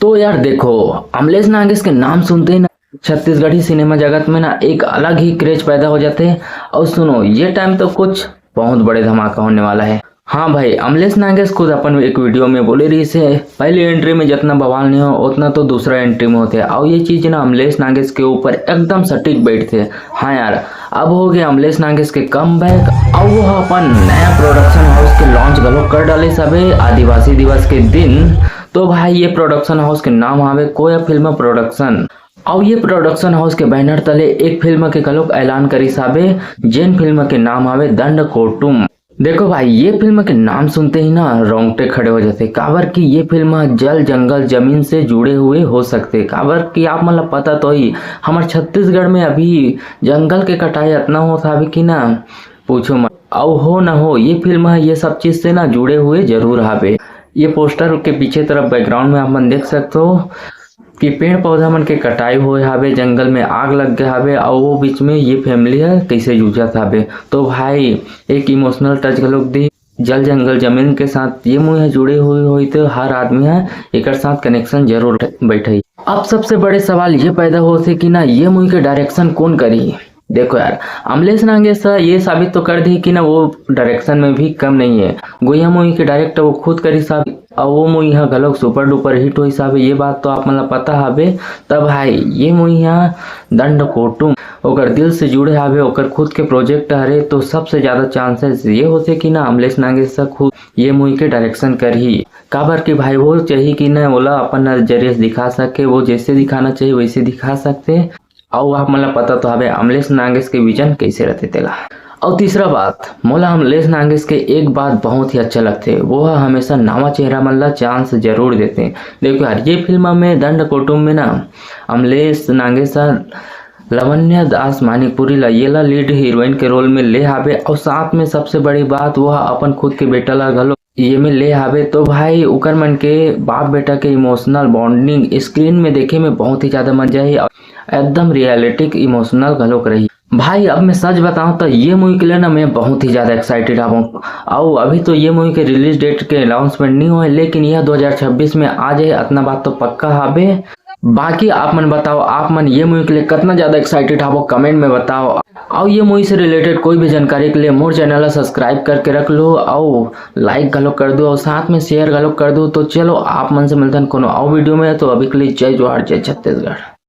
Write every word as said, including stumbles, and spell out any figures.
तो यार देखो, अमलेश नागेश के नाम सुनते ही ना छत्तीसगढ़ी सिनेमा जगत में ना एक अलग ही क्रेज पैदा हो जाते हैं। और सुनो, ये टाइम तो कुछ बहुत बड़े धमाका होने वाला है। हाँ भाई, अमलेश नागेश खुद अपन एक वीडियो में बोले रहिस हे, पहली एंट्री में जितना बवाल नहीं हो उतना तो दूसरा एंट्री में होते। और ये चीज ना अमलेश नागेश के ऊपर एकदम सटीक बैठते। हाँ यार, अब हो गया अमलेश नागेश के कम बैक। और वो अपन नया प्रोडक्शन हाउस के लॉन्च घलो कर डाले सबे आदिवासी दिवस के दिन। तो भाई, ये प्रोडक्शन हाउस के नाम हावे कोया फिल्म प्रोडक्शन। और ये प्रोडक्शन हाउस के बैनर तले एक फिल्म के घलोक ऐलान करिस हावे, जेन फिल्म के नाम हावे दंड कोटुम। देखो भाई, ये फिल्म के नाम सुनते ही ना रोंगटे खड़े हो जाते, काबर कि ये फिल्म ह जल, जंगल, जमीन से जुड़े हुए हो सकते। काबर कि आप मन ला पता तो ही, हमारे छत्तीसगढ़ में अभी जंगल के कटाई इतना होत हावे कि ना पूछो मत। अउ हो ना हो, ये फिल्म ह ये सब चीज से ना जुड़े हुए जरूर हावे। ये पोस्टर के पीछे तरफ बैकग्राउंड में आप मन देख सकते हो कि पेड़ पौधा मन के कटाई होए हावे, जंगल में आग लग गए हावे, और वो बीच में ये फैमिली ह कैसे जूझत हावे। तो भाई, एक इमोशनल टच घलोक दी। जल, जंगल, जमीन के साथ ये मूवी ह जुड़े हुए होई तो हर आदमी ह एकर साथ कनेक्शन जरूर बैठे। अब सबसे बड़े सवाल ये पैदा होथे कि ना, ये मूवी के डायरेक्शन कौन करी? देखो यार, अमलेश नागेश ह ये साबित तो कर दी कि ना वो डायरेक्शन में भी कम नहीं है। गोया मूवी के डायरेक्टर वो खुद करिस हावे, और वो मूवी ह घलोक सुपर डुपर हिट होइस हावे, ये बात तो आप मन ला पता हावे। तब भाई, ये मूवी ह दंड कोटुम ओकर दिल से जुड़े हावे, ओकर खुद के प्रोजेक्ट हरे, तो सबसे ज्यादा चांसेस ये होथे कि ना अमलेश नागेश ह खुद ये मूवी के डायरेक्शन करही। काबर कि भाई, वो चाही कि ना ओला अपन नजरिए से दिखा सके, वो जैसे दिखाना चाहिए वैसे दिखा सकते। अउ आप मन ला पता तो हवे अमलेश नागेश के विजन कैसे रहते तेला। अउ तीसरा बात, मोला अमलेश नागेश के एक बात बहुत ही अच्छा लगथे, वो ह हमेशा नवा चेहरा मन ला चांस जरूर देते। देखो यार, ये फिल्म में दंड कोटुम में ना अमलेश नागेश ह लवन्या दास मानिकपुरी ला, ये ला लीड हीरोइन के रोल में ले हावे, और साथ में सबसे बड़ी बात, वो ह अपन खुद के बेटा ला घलो ये में ले हावे। तो भाई, उकर मन के बाप बेटा के इमोशनल बॉन्डिंग स्क्रीन में देखे में बहुत ही ज्यादा मजा आही, एकदम रियलिटिक इमोशनल घलोक रही। भाई, अब मैं सच बताऊं तो ये मूवी के लिए ना मैं बहुत ही ज्यादा एक्साइटेड हूँ। और अभी तो ये मूवी के रिलीज डेट के अनाउंसमेंट नहीं हुए, लेकिन यह दो हज़ार छब्बीस में आ जाए, इतना बात तो पक्का हावे। बाकी आप मन बताओ, आप मन ये मूवी के लिए कितना ज्यादा एक्साइटेड हवो, कमेंट में बताओ। और ये मूवी से रिलेटेड कोई भी जानकारी के लिए मोर चैनल ला सब्सक्राइब करके रख लो, और लाइक घलो कर दो, और साथ में शेयर घलो कर दो। तो चलो, आप मन से मिलतन कोनो और वीडियो में। तो अभी के लिए जय जोहार, जय छत्तीसगढ़।